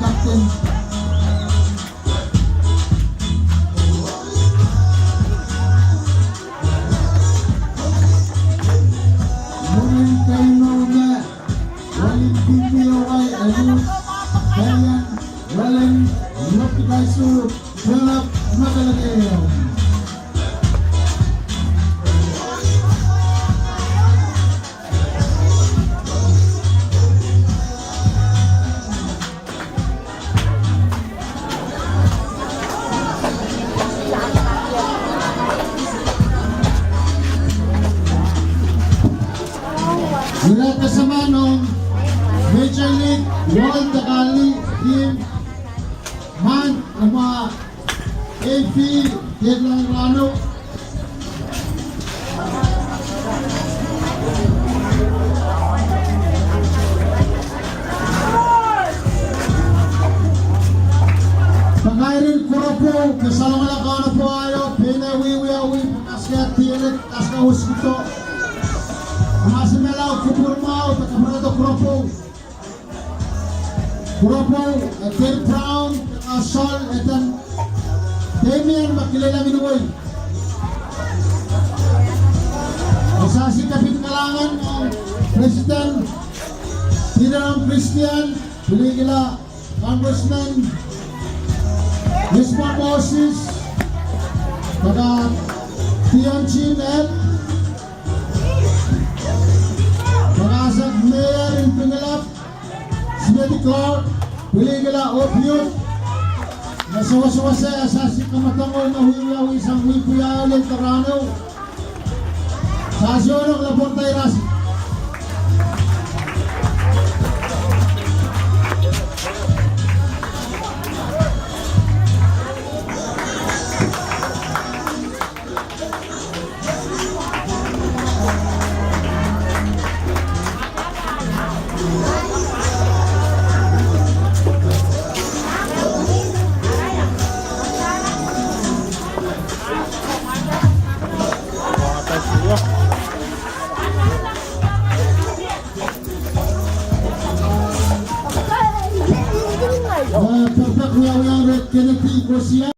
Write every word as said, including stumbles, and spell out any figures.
Captain. Munin kay Nona, Walin P P O Y, Anu, Kayan, Walin, Lopikaisu, Philip, Magalageo. Mira kasamanong Major League World Takali Team Man, ama A P Deadline Rano. Pakairin Kuropo, ke salonga la kana po ayo, pene wiwi awi, pakas ke tiele, pakas ke uskito. Masi mela kupur mau, pakaprato Kuropo. Kuropo, eh, Ted Brown, eh, Sol, eh, dan Damian, makilala minuway. Asasi kapin kalangan, eh, President Tidaram Christian, Buligila, Congressman Lisbon Moses, pada Tian Chin, eh, pada Mayor in Pingalap, Sibeti Clark, Buligila, Opiut, na sawasawase, asasi kamatangol, na wiwiawi, sang wipuya, len tarano. Sa siyono, la porta iras. Ah, perfect, wiawi yang Red Kennedy Gosia.